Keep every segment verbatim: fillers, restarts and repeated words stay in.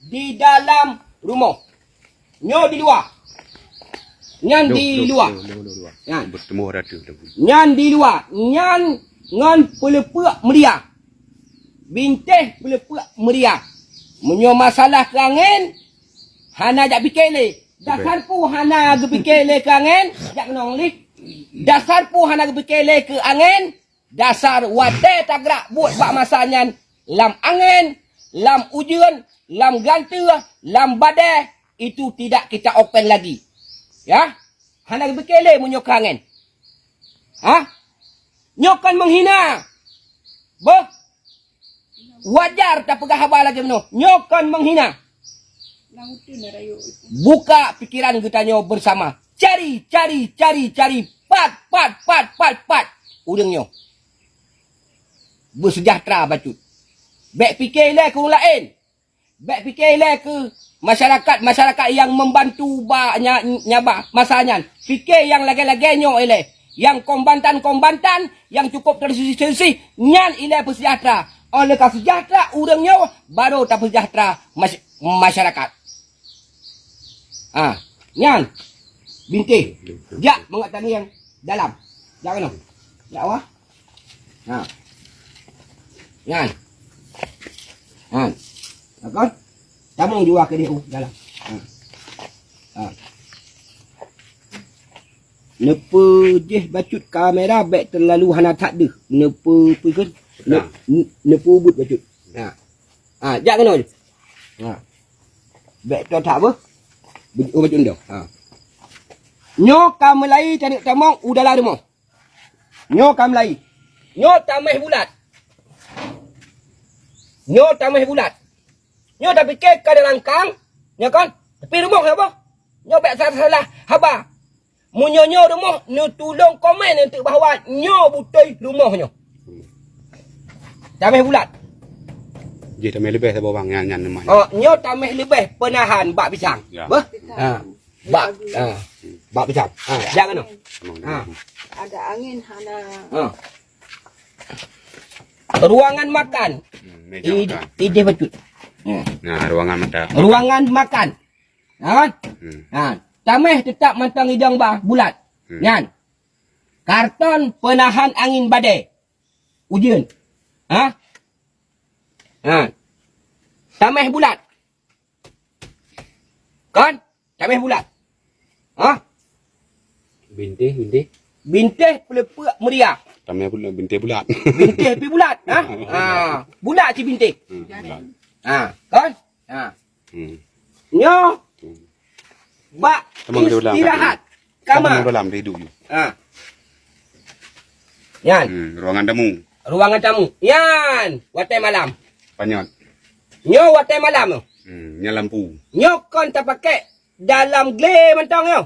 Di dalam rumoh. Nyoe di luwa. Nyan di luwa. Nyan. Bertemu rata. Nyan di luwa. Nyan ngon peuleupeuk meuria. Bintéh peuleupeuk meuria. Meunyoe masalah keu angén, hana jak pike lé. Dasar peue hana geupike lé keu angén, jak keunong lé. Dasar peue hana geupike lé keu angén, dasar watée tagrak buet bak masa nyan, lam angén, lam ujeuen, lam ganteuh, lam badée, itu tidak kita open lagi. Ya? Hana geupike lé meunyoe keu angén. Ha? Nyoe kon meunghina. Boh. Wajar tapeugah haba lagée meunoe. Nyoe kon meunghina. Buka pikiran geutanyoe bersama. Cari, cari, cari, cari. Pat, pat, pat, pat, pat. Ureuëng nyoe. Beuseujahteura bacut. Bék pike lé keu ureuëng laén. Bék pike lé keu masyarakat-masyarakat nyang membantu ba nya, nya ba masa nyan. Pike nyang lagée-lagée nyoe ilée. Nyang kombatan-kombatan nyang cukup teusisih-sisih nyan ilée peuseujahteura. Óh lheueh ka seujahteura ureuëng nyoe, baru tapeuseujahteura mas-, masyarakat. Ha, nyan. Bintéh. Jak mangat tangieng dalam. Jak keunoe. Jak wah. Ha. Nyan. Ha. Takon? Tamong jua keudeh u dalam. Ha. Ha. Neupeujih bacut kamera bék teulalu hana that deuh. Neupeupikir, ne-, ne-, neupeubuet bacut. Ha. Ha, jak keunoe. Ha. Bék to that beuh. Beu-, oh, bacut ndoh. Ha. Nyoe ka meulai taneuk tamong u dalam rumoh. Nyoe ka meulai. Nyoe taméh bulat. Nyoe taméh bulat. Nyoe tapike ka dalam kang, nyoe kon. Tapi rumoh ya boh. Nyoe bék salah-salah haba. Meunyoe nyoe rumoh, neutulông komen eunteuk bahwa nyoe beutôi rumoh nyoe. Taméh bulat. Jih taméh leubeh saboh bang nyan, nyan rumah. Oh, nyoe taméh leubeh peunahan bak pisang. Ya. Beuh? Ha. Bak, ha. Bak pisang. Ha, jak keunoe. Ha. Ada angin hana. Ha. Ruangan makan. Hmm, meja I-, makan. Idéh bacut. Ha. Nah, ruangan makan. Ruangan makan. Ha? Hmm. Ha. Taméh teutap mantong idong ba bulat. Hmm. Nyan. Karton peunahan angin badée. Ujeuen. Ha? Ha. Taméh bulat. Kon? Taméh bulat. Ha? Bintéh, bintéh. Bintéh peuleupeuk meuria. Taméh bulat, bintéh bulat. Bintéh pi bulat, ha? Ha. Bulat cit bintéh. Hmm, bulat. Ha, kon? Ha. Hmm. Nyoe. Hmm. Bak Tamong di dalam, istirahat. Tamong kama. Tamong dalam, di duit. Ha. Nyan. Hmm, ruangan tamu. Ruangan tamu. Nyan, watée malam. Panyot. Nyoe watée malam nyoe. Hmm, nyan lampu. Nyoe kon tapakek dalam glé mantong nyoe.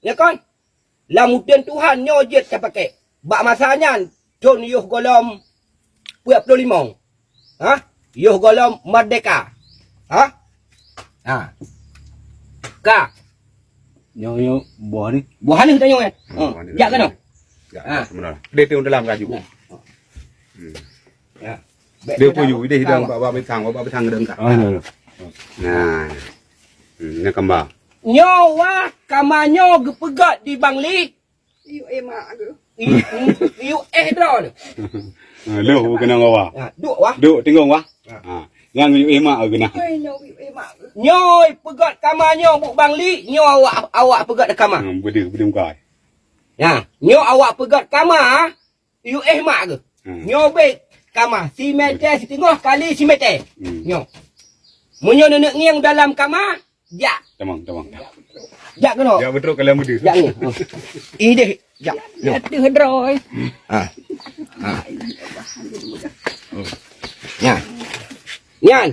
Ya kon? Lam uteuen Tuhan nyoe jeuet tapakek. Bak masa nyan, thon yoh gohlom peuet ploh limong. Ha? Yoh gohlom merdeka. Ha? Ha. Ka. Nyoe, nyoe, boh ni. Boh ni tanyoe, eh? Ha. Boh ni. Jak keunoe. Jak, ha. Sebenarnya. Dia tu dalam kaju. Ya. Hmm. Ya. Dia pun yu, dia hidang bak, bak pisang, bak pisang gedang ka. Oh, ya, ya. Nah. Hmm, ni kamba. Nyoe wah, kama nyoe geupeugét di Bangli. Yue éh mak geuh. Yue éh droe. Ha, loh, keunan wah. Ha, duek wah. Duek tinggong wah. Ha. Ha. Nyang yue éh mak geuh nah. Oi, nyoe yue éh mak geuh. Nyoe peugét kama nyoe buk Bangli, nyoe awak, awak peugét kama. Ha, beudeuh, beudeuh muka. Ya, nyoe awak peugét kama. Yue éh mak geuh. Hmm. Nyoe bék kama, simeter siteungoh kali simeter. Hmm. Nyoe. Meunyoe neuneuk ngieng dalam kama, jak. Tamong, tamong. Jak keunoe. Jak beutôi kalian muda. Jak ni. Oh. Idéh, jak. Nyoe. Ateueh droe. Ha. Ha. Hmm. Nyan. Nyan.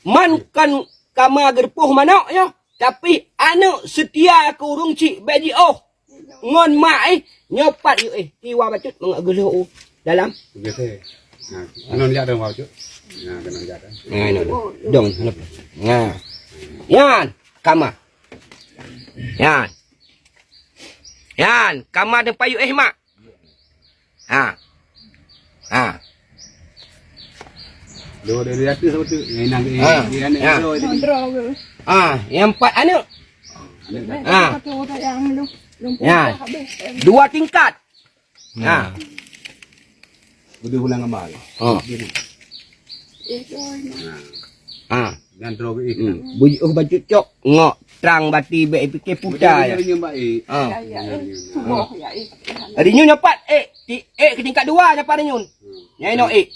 Man kon kama geureupoh manok nyoe, tapi aneuk seutia keu ureueng chik bék jiôh ngon mak, eh, nyoe pat yue éh, tiwa bacut mangat geulhok u dalam. Biasa. Ha, keunan jak dong bacut. Ha, keunan jak dong. Ha, inoe dong. Dong, kenapa? Ha. Nyan, kama. Nyan. Nyan, kama teumpat yue éh mak. Ha. Ha. Dua dari ratus apa tu? Yang inang ke, ha, yang, yang anak ya. Dua tu. Yang dua ke? Ah, yang empat anak. Anak dah. Ah. Satu orang yang lu, lu ya. Habis. Dua tingkat. Ha. Udah ulang amal. Ha. Eh, dua ni. Ha. Ha. Dan terus, eh. Hmm. Bujur bacut cok ngok trang bati bek fikir puta ya. Betul, betul, betul, Mbak, eh. Ha. Ya, ya, eh. Subuh, ya, eh. Hari nyoe nyopat, eh, ti-, eh, ke tingkat dua nyopat hari nyoe. Hmm. Nyai no, eh.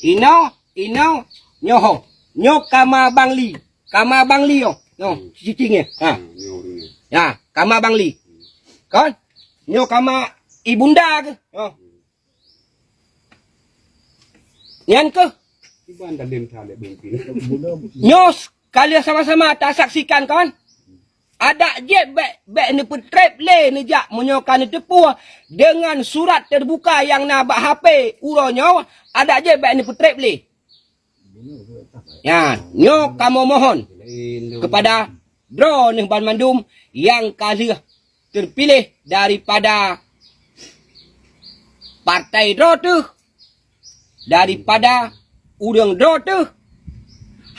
Ino, ino, nyoho. Nyo kama Bangli. Kama Bangli nyo. Nyo, hmm, cicing nyo. Ha. Hmm, nyo, nyo. Ya, kama Bangli. Kan? Nyo kama ibunda ke? Nyo. Nyan keuh. Iban dalem thalek bungkih. Nyoe s-, ka lheueh sama-sama tasaksikan, kon? Adak jeuet bèk, bèk neupeutrép lé neujak meunyoe ka neuteupeue deungon surat teubuka nyang na bak H P uroe nyoe, adak jeuet bèk neupeutrép lé. Nyan, nyoe kamoe mohon keupada droeneuh banmandum nyang ka lheueh teupiléh daripada partai droe teuh, daripada ureuëng droe teuh.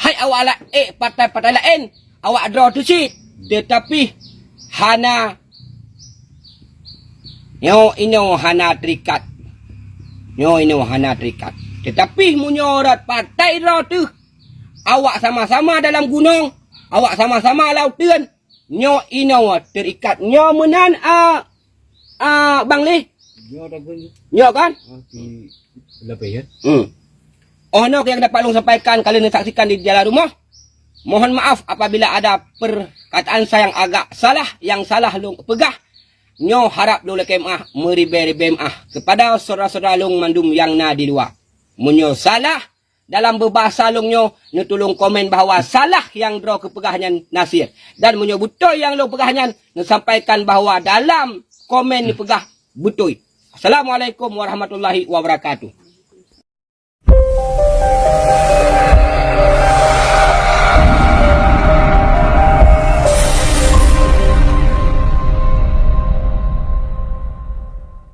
Hai awak la-, eh, partai-partai laén, awak droe teuh cit, teutapi hana, nyoe inoe hana terikat. Nyoe inoe hana terikat. Teutapi meunyoe rot partai droe teuh, awak sama-sama dalam gunong, awak sama-sama lam uteuen, nyoe inoe terikat. Nyoe meunan, a, a, Bang Lih. Nyoe dah guna. Nyoe kan? Oh, di lapis ya. Hmm. Oh, nyoe nyang dapat lôn sampaikan ka lheueh neusaksikan di dalam rumoh. Mohon maaf apabila ada perkataan saya yang agak salah, yang salah lôn peugah. Nyoe harap lôn lakée meuáh, meuribée-ribée meuáh keupada syedara-syedara lôn mandum nyang na di luwa. Meunyoe salah, dalam beubasa lôn nyoe, neutulông komen bahwa salah nyang droe keupeugah nyan na sie. Dan meunyoe beutôi nyang lôn peugah nyan, neusampaikan bahwa dalam komen neupeugah beutôi. Assalamualaikum warahmatullahi wabarakatuh.